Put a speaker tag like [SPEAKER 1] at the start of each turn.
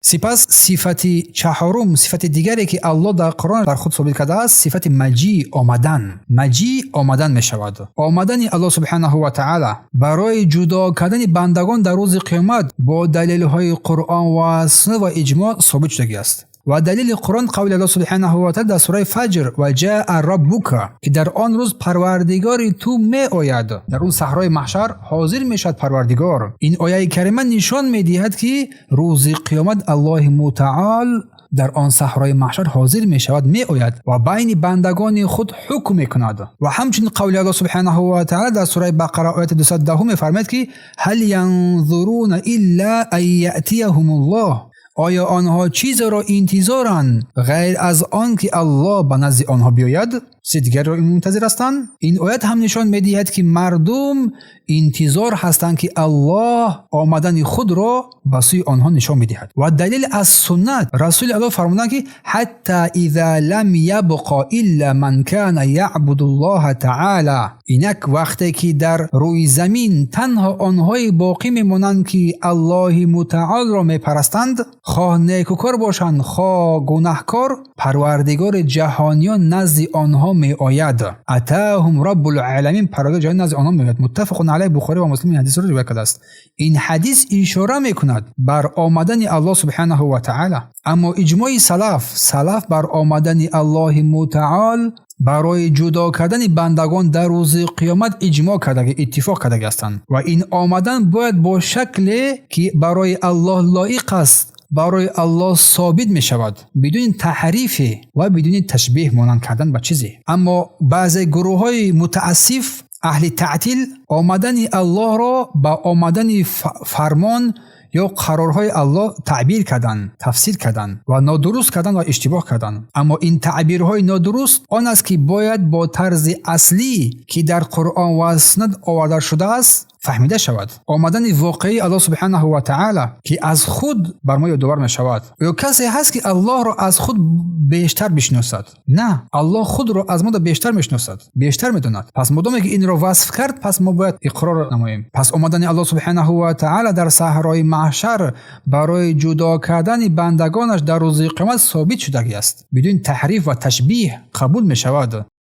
[SPEAKER 1] Сипас сифати чаҳорум, сифати дигаре, ки Аллоҳ дар Қуръон бар худ собит кардааст, сифати маҷӣ, омадан. Маҷӣ, омадан мешавад. Омадани Аллоҳ субҳанаҳу ва таъала барои ҷудо кардани бандагон дар рӯзи қиёмат бо далелҳои Қуръон ва суннат ва иҷмоъ собит шудагиаст. Ва далели Қуръон қавли Аллоҳ субҳанаҳу ва таъала дар сураи Фаҷр: ва ҷаа раббука, ки дар он рӯз Парвардигори ту меояд. Дар он саҳрои маҳшар ҳозир мешавад Парвардигор. Ин ояи карима нишон медиҳад, ки рӯзи қиёмат Аллоҳи мутаол дар он саҳрои маҳшар ҳозир мешавад, меояд ва байни бандагони худ ҳукм мекунад. Ва ҳамчунин қавли Аллоҳ субҳанаҳу ва таъала дар сураи Бақара, ояти 210, мефармояд, ки ҳал янзуруна илла ан яътияҳумуллоҳ, оё онҳо чизеро интизоранд, ғайр аз он ки Аллоҳ ба назди онҳо биёяд? Чизи дигарро мунтазир ҳастанд? Ин оят ҳам нишон медиҳад, ки мардум интизор ҳастанд, ки Аллоҳ омадани худро ба сӯи онҳо нишон медиҳад. Ва далел аз суннат: Расули Аллоҳ фармуданд, ки ҳатта иза лам ябқа илла ман кана яъбуду Аллоҳа таъала, инак вақте ки дар рӯи замин танҳо онҳое боқӣ мемонанд, ки Аллоҳи мутаолро мепарастанд, хоҳ некукор бошанд, хоҳ гунаҳкор, Парвардигори ҷаҳониён назди онҳо меояд. Атаҳум раббул аламин, Парвардигори ҷаҳон назди онҳо меояд. Муттафақун алайҳ, Бухорӣ ва Муслим ин ҳадисро ривоят кардааст. Ин ҳадис ишора мекунад бар омадани Аллоҳ субҳанаҳу ва таъала. Аммо иҷмои салаф бар омадани Аллоҳи мутаол барои ҷудо кардани бандагон дар рӯзи қиёмат иҷмоъ кардаги, иттифоқ кардаги ҳастанд. Ва ин омадан бояд бо шакле, ки барои Аллоҳ лоиқ аст, барои Аллоҳ собит мешавад, бидуни таҳрифе ва бидуни ташбеҳ, монанд кардан ба чизе. Аммо баъзе гурӯҳҳои мутаассиф, аҳли таътил, омадани Аллоҳро ба омадани фармон ё қарорҳои Аллоҳ таъбир карданд, тафсир карданд ва нодуруст карданд ва иштибоҳ карданд. Аммо ин таъбирҳои нодуруст он аст, ки бояд бо тарзи аслӣ, ки дар Қуръон ва суннат оварда шудааст, фаҳмида шавад. Омадани воқеии Аллоҳ субҳанаҳу ва таъала, ки аз худ бар мо ёдовар мешавад. Ё касе ҳаст, ки Аллоҳро аз худ бештар бишносад? На, Аллоҳ худро аз мо бештар мешиносад, бештар медонад. Пас модоме ки инро васф кард, пас мо бояд иқрор намоем. Пас омадани Аллоҳ субҳанаҳу ва таъала дар саҳрои маҳшар барои ҷудо кардани бандагонаш дар рӯзи қиёмат собит шудагиаст, бидуни таҳриф ва ташбиҳ қабул мешавад.